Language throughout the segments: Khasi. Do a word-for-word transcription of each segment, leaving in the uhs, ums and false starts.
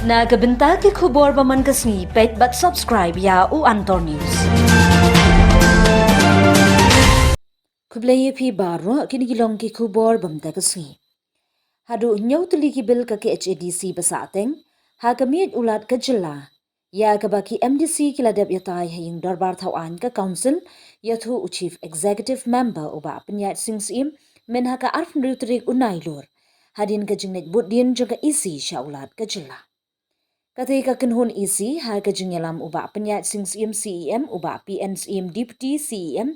Na ka bynta ki khubor ba man ka sngi, peit bad subscribe ïa u Antor News. Khublei ïa phi baroh, kine ki long ki khubor ba mynta ka sngi. Haduh hynñiew tylli ki bill ka K H A D C ba sah teng ha ka miej u Lat ka jylla, ïa kaba ki M D C ki la dep ïatai ha ïing dorbar thaw aiñ ka Council, ïathuh u Chief Executive Member u Bah Pynïaid Sing Syiem mynha ka arphew hynriew tarik u Nailur, hadien ka jingleit bud dien jong ka E C sha u Lat ka jylla. Katei ka kynhun E C ha ka jingïalam u Bah Pynïaid Sing Syiem C E M, u Bah P N Syiem Deputy C E M,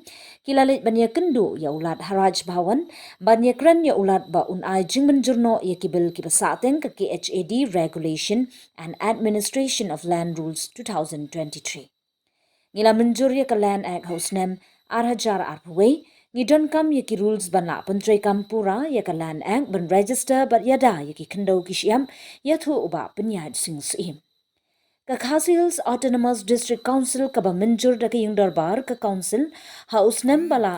ki la leit ban ïakynduh ïa u Lat ha Raj Bhavan ban ïakren ïa u Lat ba un ai jingmynjur noh ïa ki bill kiba sah teng ka K H A D Regulation and Administration of Land Rules two thousand twenty-three. Ngi la mynjur ïa ka Land Act ha u snem ar hajar arphew wei, ngi donkam ïa ki rules ban lah pyntreikam pura ïa ka Land Act ban register bad ïada ïa ki khyndew ki shyiap, ïathuh u Bah Pynïaid Sing Syiem. Ka Khasi Hills Autonomous District Council kaba mynjur da ka ïing dorbar ka Council ha u snem ba la,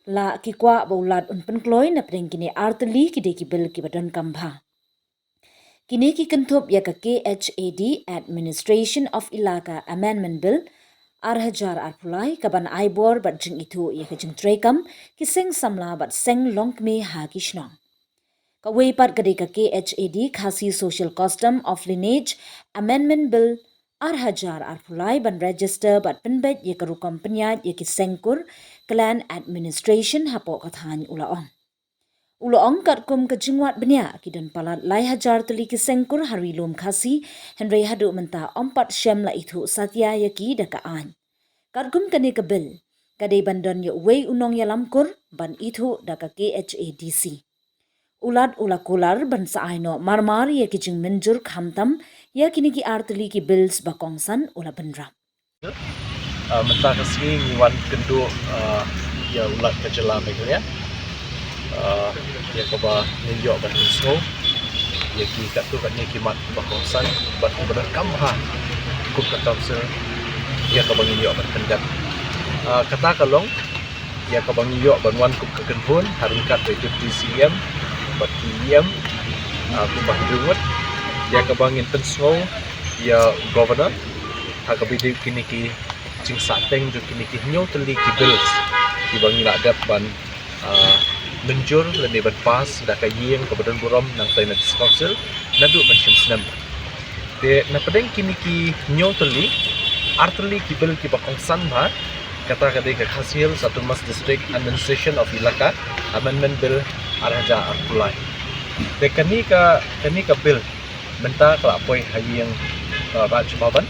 la ki kwah ba u Lat un pynkloi napdeng kine artylli ki dei ki bill kiba donkam bha. Kine ki kynthup ïa ka K H A D Administration of Elaka Amendment Bill ar hajar arphew lai kaban ai bor bad jingithuh ïa ka jingtreikam ki seng samla bad seng longkmie ha ki shnong. Kawei pat ka dei ka K H A D Khasi Social Custom of Lineage Amendment Bill ar hajar arphew lai ban register bad pynbeit ïa ka rukom pynïaid ïa ki seng kur, clan administration, hapoh ka thaiñ, u la ong. U la ong katkum ka jingwad bniah ki don palat lai hajar tylli ki seng kur ha Ri Lum Khasi, hynrei haduh mynta ym pat shym la ithuh satia ïa ki da ka aiñ. Katkum kane ka bill, ka dei ban don ïa uwei u nongïalam kur ban ithuh da ka K H A D C. U Lat u la kular ban sa ai noh marmar ïa ki jingmynjur khamtam ïa kine ki artylli ki bills ba kongsan, u la bynrap. Ah, mynta ka sngi ngi wan kynduh, ah, ïa u Lat ka jylla Meghalaya. Ah, ïa kaba ngin ïoh ban pynsngew ïa ki katto katne ki mat kiba kongsan bad kiba donkam ha kum ka Council, ïa kaba ngin ïoh ban pyndep. Ah, kata ka long ïa kaba ngin ïoh ban wan kum ka kynhun ha ryngkat bad Deputy C E M bad ki E M, ah, kumba hynriew ngut, ïa kaba ngin pynsngew ïa u Governor ha kaba ïadei kine ki jingsah teng jong kine ki hynñiew tylli ki bills kiba ngi la dep ban, ah, mynjur lane ban pass da ka ïing kaba don burom nangta na District Council naduh mynshem snem. Te napdeng kine ki hynñiew tylli, ar tylli ki bill kiba kongsan bha, kata ka dei ka Khasi Hills Autonomous District Administration of Elaka Amendment Bill ar hajar arphew lai. Te kane ka, kane ka bill mynta ka la poi ha ïing, uh, Raj Bhavan.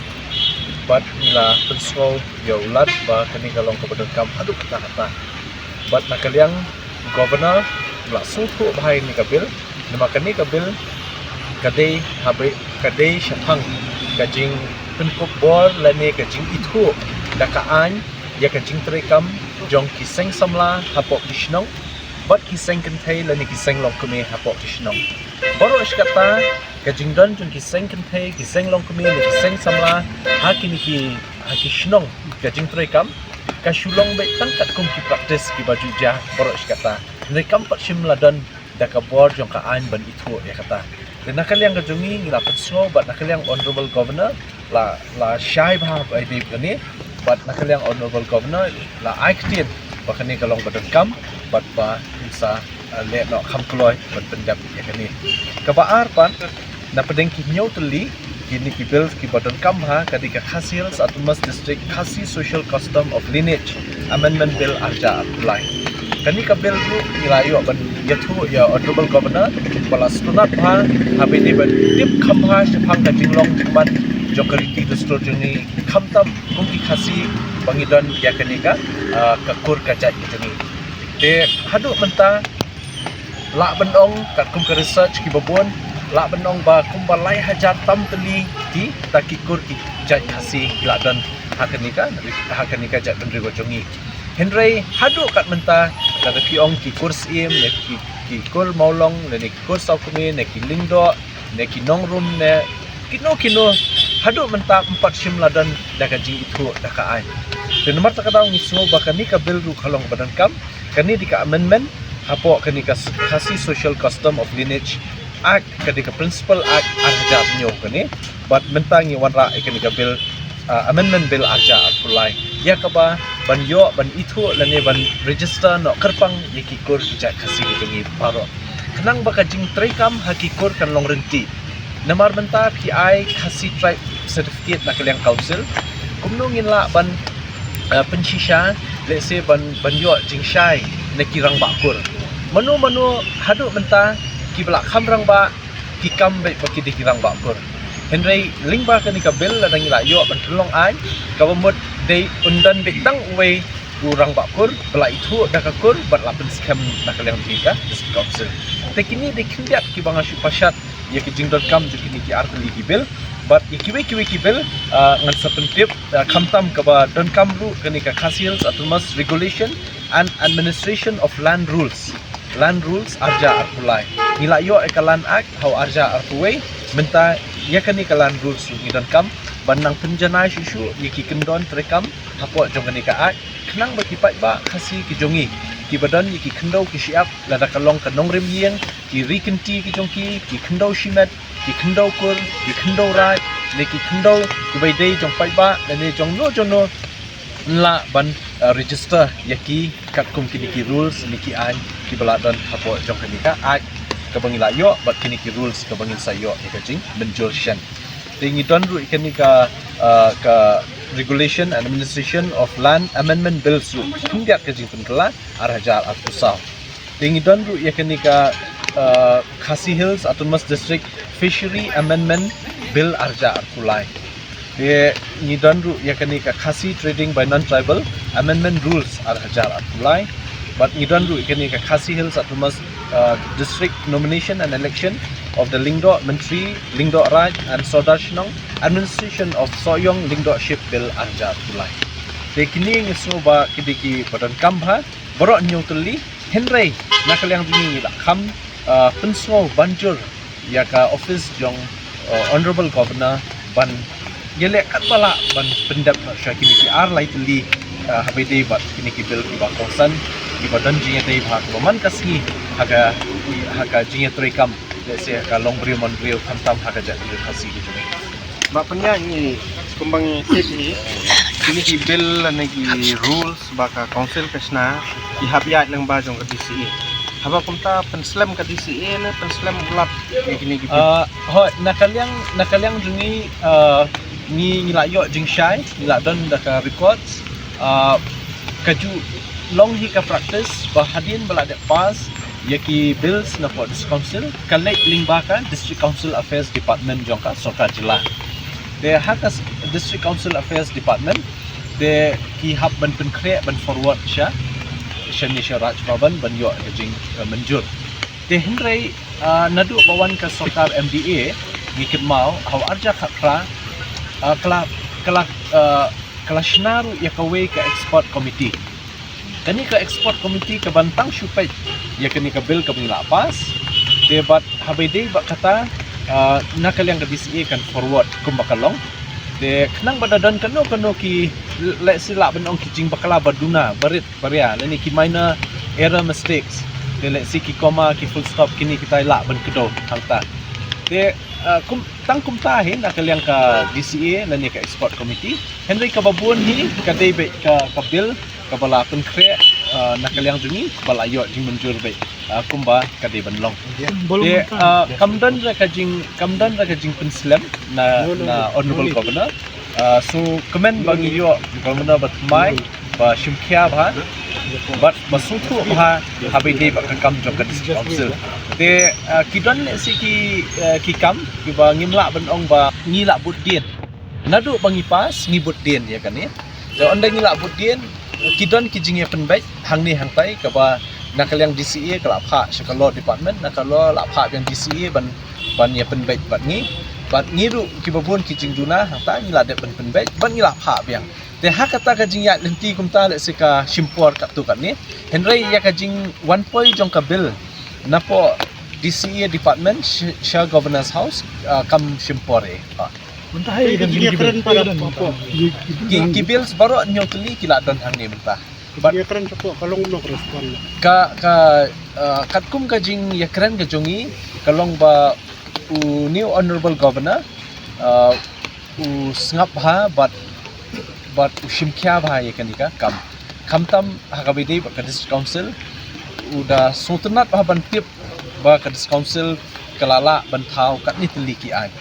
Bad ngi la pynsngew ïa u Lat ba kane ka long kaba donkam haduh katta katta. Bad na ka liang Governor u la sngewthuh bha ïa kane ka bill, namar kane ka bill ka dei haba, ka dei shaphang ka jingpynkup bor lane ka jingithuh da ka aiñ ïa ka jingtreikam jong ki seng samla hapoh ki shnong bad ki seng kynthei lane ki seng longkmie hapoh ki shnong. Baroh shi katta ka jingdon jong ki seng kynthei, ki seng longkmie ne ki seng samla ha kine ki, ha ki shnong, ka jingtreikam ka shu long beit tang katkum ki practice kiba ju jia baroh shi katta. Hynrei kam pat shym la don da ka bor jong ka aiñ ban ithuh ïa kata. Te na ka liang ka jong ngi, ngi la pynsngew bad na ka liang Honourable Governor la, la shai bha ba ïadei bad kane, bad na ka liang Honourable Governor la ai ktien ba kane ka long ba donkam bad ba ngin sa, uh, leh noh kham kloi ban pyndep ïa kane. Kaba ar pat, napdeng ki hynñiew tylli kine ki bill kiba donkam bha, ka dei ka Khasi Hills Autonomous District Khasi Social Custom of Lineage Amendment Bill ar hajar arphew lai. Kane ka bill ruh ngi la ïoh ban ïathuh ïa Honourable Governor ba la sngewtynnat bha haba ïadei ban tip kham bha shaphang ka jinglong jingman jong ka riti dustur jong ngi, khamtam kum ki Khasi ba ngi don ïa kane ka, ah, ka kur ka jait ka jong ngi. Te haduh mynta lah ban ong katkum ka research kiba bun, lah ban ong ba kumba lai hajar tam tylli kita ki kur ki jait Khasi ki la don ha kane ka, ha kane ka jaitbynriew ka jong ngi. Hynrei haduh kat mynta, lada phi ong ki kur syiem ne ki, ki kur mawlong ne ki kur sawkmie ne ki lyngdoh ne ki nongrum ne kino kino, haduh mynta ym pat shym la don da ka jingithuh da ka aiñ. Te namar kata ka daw ngi sngew ba kane ka bill ruh ka long ba donkam, kane dei ka amendment hapoh kane ka Khasi Social Custom of Lineage Act, ka dei ka Principal Act ar hajar hynñiew kane, bad mynta ngi wanrah ïa kane ka bill, ah, Amendment Bill ar hajar arphew lai, ïa kaba ban ïoh ban ithuh lane ban register noh kyrpang ïa ki kur ki jait Khasi ki jong ngi baroh, khnang ba ka jingtreikam ha ki kur kan long ryntih. Namar mynta phi ai Khasi Tribe Certificate na ka liang Council, kumno ngin lah ban, eh, pynshisha, lehse ban, ban ïoh jingshai na ki rangbah kur? Mano mano haduh mynta kiba la kham rangbah ki kam beit ba ki dei ki rangbah kur. Hynrei lyngba kane ka bill, lada ngi la ïoh ban pynlong aiñ, kaba mut dei un don beit tang uwei u rangbah kur ba la ithuh da ka kur bad la pynskhem na ka liang jong ka District Council. Te kine dei khyndiat kiba nga shu pashat ïa ka jingdonkam jong kine ki ar tylli ki bill, bad ïa kiwei kiwei ki bill, ah, ngan sa pyntip, ah, khamtam kaba donkam ruh kane ka Khasi Hills Autonomous Regulation and Administration of Land Rules, Land Rules ar hajar arphew lai. Ngi la ïoh ïa ka Land Act ha u ar hajar arphew wei, mynta ïa kane ka Land Rules ruh ngi donkam ban nang pynjanai shuh shuh ïa ki kyndon treikam hapoh jong kane ka Act, khnang ba ki paidbah Khasi ki jong ngi kiba don ïa ki khyndew ki shyiap, lada ka long ka nongrim ïing, ki ri kynti ki jong ki, ki khyndew shimet, ki khyndew kur, ki khyndew raid, ne ki khyndew kiba ïadei jong paidbah lane jong no jong no, yn lah ban, eh, register ïa ki katkum kine ki rules ne ki aiñ kiba la don hapoh jong kane ka Act kaba ngi la ïoh bad kine ki rules kaba ngin sa ïoh ïa ka jingmynjur shen. Te ngi don ruh ïa kane ka, eh, ka Regulation and Administration of Land Amendment Bills ruh, khyndiat ka jingpynkylla, ar hajar arphew saw. Te ngi don ruh ïa kane ka, uh, Khasi Hills Autonomous District Fishery Amendment Bill ar hajar arphew lai. Te ngi don ruh ïa kane ka Khasi Trading by Non-Tribal Amendment Rules ar hajar arphew lai. Bad ngi don ruh ïa kane ka Khasi Hills Autonomous, uh, District Nomination and Election of the Lyngdoh Myntri, Lyngdoh Raid and Sordar Shnong, Administration of Sohiong Lyngdohship Bill ar hajar arphew lai. Te kine ngi sngew ba ki dei kiba donkam bha baroh hynñiew tylli, hynrei na ka liang jong ngi ngi la kham, ah, pynsngew ban jur ïa ka office jong, ah, Honourable Governor ban ïaleh katba lah ban pyndep noh sha kine ki ar lai tylli, ah, haba ïadei bad kine ki bill kiba kongsan, kiba don jingïadei bha, kiba man ka sngi ha ka, ha ka jingïatreikam, lehse ha ka longbriew manbriew, khamtam ha ka jaitbynriew Khasi ka jong ngi. Ba pynïaid ngi, kumba ngi tip hi, kine ki bill lane ki rules ba ka council ka shna, ki hap ïaid lyngba jong ka D C A. Haba kumta pynslem ka D C A ne pynslem u Lat ïa kine ki bill? Ah, hooid, na ka liang, na ka liang jong ngi, ah, ngi, ngi la ïoh jingshai, ngi la don da ka records, ah, ka ju long hi ka practice ba hadien ba la dep pass ïa ki bills na pdeng District Council, ka leit lyngba ka District Council Affairs Department jong ka Sorkar Jylla. Te ha ka s-, District Council Affairs Department, te ki hap ban pynkhreh, ban forward sha, shane sha Raj Bhavan ban ïoh ka jing, eh, mynjur. Te hynrei, ah, naduh ba wan ka sorkar M D A, ngi kynmaw ha u ar hajar khatphra, ah, ka la, ka la, ah, ka la shna ruh ïa kawei ka expert committee. Kane ka expert committee ka ban tang shu peit ïa kane ka bill kaba ngi la pass. Te bad haba ïadei bad kata, ah, na ka liang ka D C A kan forward kumba ka long. Te khnang ba da don kano kano ki, lehse lah ban ong ki jingbakla ba duna, barit baria, lane ki minor error mistakes. Te lehse ki comma, ki full stop, kine kita lah ban kdew hangta. Te, ah, kum, tang kumta hi na ka liang ka D C A lane ka expert committee. Hynrei kaba bun hi ka dei beit ka, ka bill kaba la pynkhreh, ah, na ka liang jong ngi, ba la ïoh jingmynjur beit, ah, kumba ka dei ban long. Te, ah, kam don re ka jing, kam don re ka jingpynslem na, na Honourable Governor. Ah, so kmen ba ngi ïoh Governor ba thymmai, ba shim khia bha, bad ba sngewthuh bha haba ïadei bad ka kam jong ka District Council. Te, ah, ki don lehse ki, ah, ki kam kiba ngim lah ban ong ba ngi lah bud dien. Naduh ba ngi pass ngi bud dien ïa kane. Te ynda ngi lah bud dien, ki don ki jingïapynbeit hangne hangtai, kaba na ka liang D C A ka la phah sha ka Law Department, na ka Law la phah biang D C A ban, ban ïapynbeit bad ngi. Bad ngi ruh kiba bun ki jingduna hangta ngi la dep ban pynbeit bad ngi la phah biang. Te ha kata ka jingïaid lynti kumta lehse ka shim por katto katne. Hynrei ïa ka jingwan poi jong ka bill napoh D C A Department sh-, sha Governor's House, ah, kam shim por ei. Ah. Mynta hai ki jingïakren para pop. Ki, ki bills baroh hynñiew tylli ki la don hangne mynta. Ki jingïakren shapoh ka long kumno ka respond? Ka, ka, ah, katkum ka jingïakren ka jong ngi, Ka long ba u new honorable governor, uh, u sngap bha bad bad u shimkhia bha ïa kane ka kam. Khamtam ha kaba ïadei bad ka district council, u da sngewtynnat bha ban tip ba ka district council ka la lah ban thaw katne tylli ki aiñ.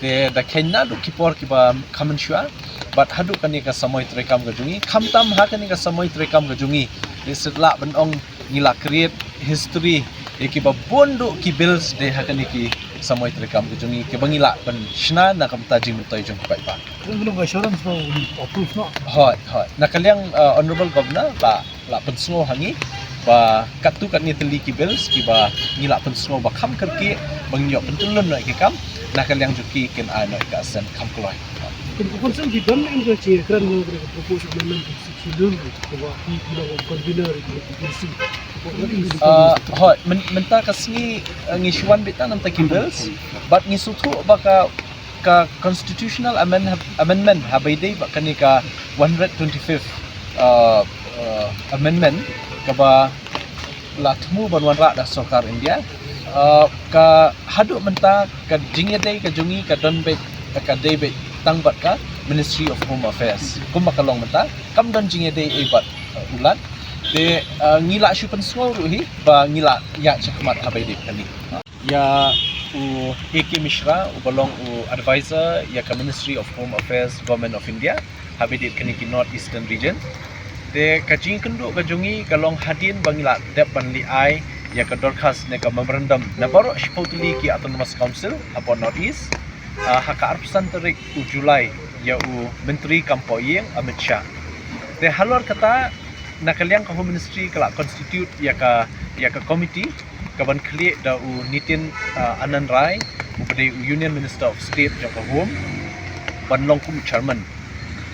Te da kheiñ naduh ki por kiba kham mynshuwa bad haduh kane ka samoi treikam ka jong ngi, khamtam ha kane ka samoi treikam ka jong ngi, te shu lah ban ong ngi la create history ïa kiba bun duh ki bills de ha kane ki samoi treikam ka jong ngi kiba ngi lah ban shna na ka bynta jingmyntoi jong ki paidbah. Kren ka long ka assurance ba u approve noh. Hooid, hooid. Na ka liang, uh, Honorable Governor la la pynsngew ha ngi ba katto katne tylli ki bills kiba ngi la pynsngew ba kham kyrkieh ba ngin ïoh pyntyllun noh ïa ki kam, na ka liang jong ki kin ai noh ïa ka assent kham kloi. Kan ka concern ki don em ka jingkren ïa ka proposed amendment ka Sixth Schedule, ka ba ki ki long convener ka P T C. Uh, hooid, myn- mynta ka sngi, uh, ngi shu wan beit tang na bynta ki bills bad ngi sngewthuh ba ka ka constitutional amend- amendment haba ïadei bad kane ka one hundred twenty-fifth, uh, uh, amendment kaba la thmu ban wanrah da sorkar India, uh, ka haduh mynta ka jingïadei ka jong ngi ka don beit, ka dei beit tang bad ka Ministry of Home Affairs. Kumba ka long mynta kam don jingïadei ei bad, uh, u Lat. Te, uh, ngi la shu pynsngew ruh hi ba ngi la ïaid shakhmat haba ïadei bad kane. Ïa u A K Mishra uba long u advisor ïa ka Ministry of Home Affairs, Government of India, haba ïadei bad kine ki North Eastern Region. Te ka jingkynduh ka jong ngi ka long hadien ba ngi la dep ban leh ai ïa ka dorkhas ne ka memorandum na baroh shiphew tylli ki Autonomous Council hapoh North East, ah, ha ka arphew san tarik u July ïa u Myntri Kam Pohïing Amit Shah. Te halor kata, na ka liang ka Home Ministry ka la constitute ïa ka, ïa ka committee ka ban khlieh da u Nitin, ah, Anand Rai, uba dei u Union Minister of State jong ka Home, ban long kum u chairman.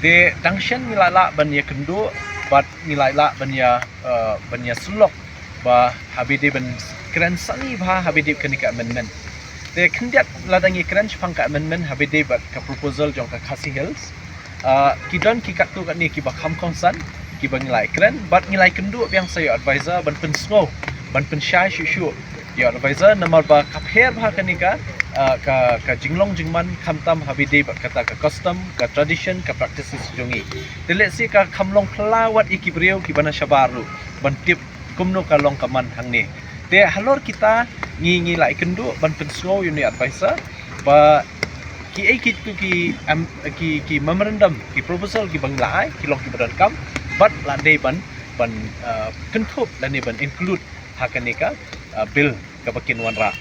Te dang shen ngi la lah ban ïakynduh bad ngi la lah ban ïa, ah, ban ïasyllok ba haba ïadei ban kren sani bha haba ïadei kane ka amendment. Te khyndiat lada ngi kren shaphang ka amendment haba ïadei bad ka proposal jong ka Khasi Hills, ah, ki don ki katto katne kiba kham kongsan kiba ngi la ïakren bad ngi la ïakynduh biang sa ïa u advisor ban pynsngew, ban pynshai shuh shuh ïa u advisor, namar ba ka pher bha kane ka, ah, ka, ka jinglong jingman khamtam haba ïadei bad kata ka custom, ka tradition, ka practices jong ngi. Te lehse ka kham long phylla wat ïa ki briew kiba na shabar ruh ban tip kumno ka long ka man hangne. Te halor kita ngi, ngi la ïakynduh ban pynsngew ïa une u advisor ba kiei kitu ki, em, ki, ki memorandum, ki proposal kiba ngi la ai ki long kiba donkam bad la dei ban, ban, ah, kynthup lane ban include ha kane ka, ah, bill kaba kin wanrah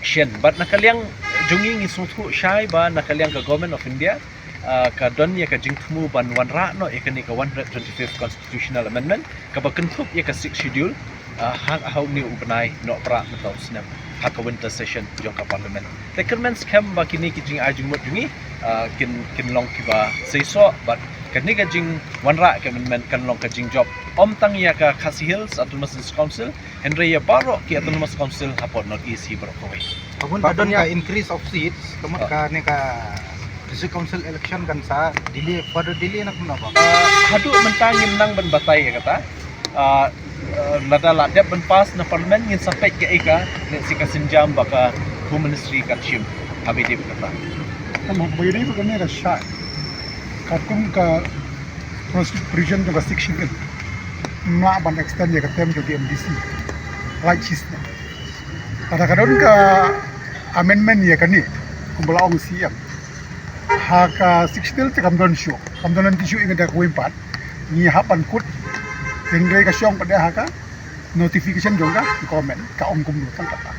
shen. Bad na ka liang jong ngi ngi sngewthuh shai ba na ka liang ka Government of India, ah, ka don ïa ka jingthmu ban wanrah noh ïa kane ka one hundred twenty-fifth Constitutional Amendment kaba kynthup ïa ka Sixth Schedule, ah, ha, ha une u bnai Nohprah mynta u snem ha ka winter session jong ka Parliament. Te kyrmen skhem ba kine ki jingai jingmut jong ngi, ah, kin, kin long kiba seisoh bad kane ka jingwanrah ka amendment kan long ka jingjop ym tang ïa ka Khasi Hills Autonomous District Council, hynrei ïa baroh ki Autonomous Council hapoh North East hi baroh kawei. Ka bun ka don ka increase of seats, ka mut kane ka District Council election kan sa delay, further delay na kumno ba? Ah, haduh mynta ngim nang ban batai ïa kata. Ah, ah, lada la dep ban pass na Parliament ngin sa peit kaei ka, lehse ka sienjam ba ka Home Ministry kan shim haba ïadei bad kata. Kan haba ïadei bad kane ka shah, katkum ka Constitution jong ka Sixth Schedule, ym lah ban extend ïa ka term jong ki M D C. Lait shisnem. Lada ka don ka amendment ïa kane, kumba la ong C M, ha ka Sixth Schedule te kam don shuh, kam don lynti shuh ïa kane, da kawei pat ngi hap ban kut. Hynrei ka shong pat de ha ka notification jong ka government ka ong kumno tang kata.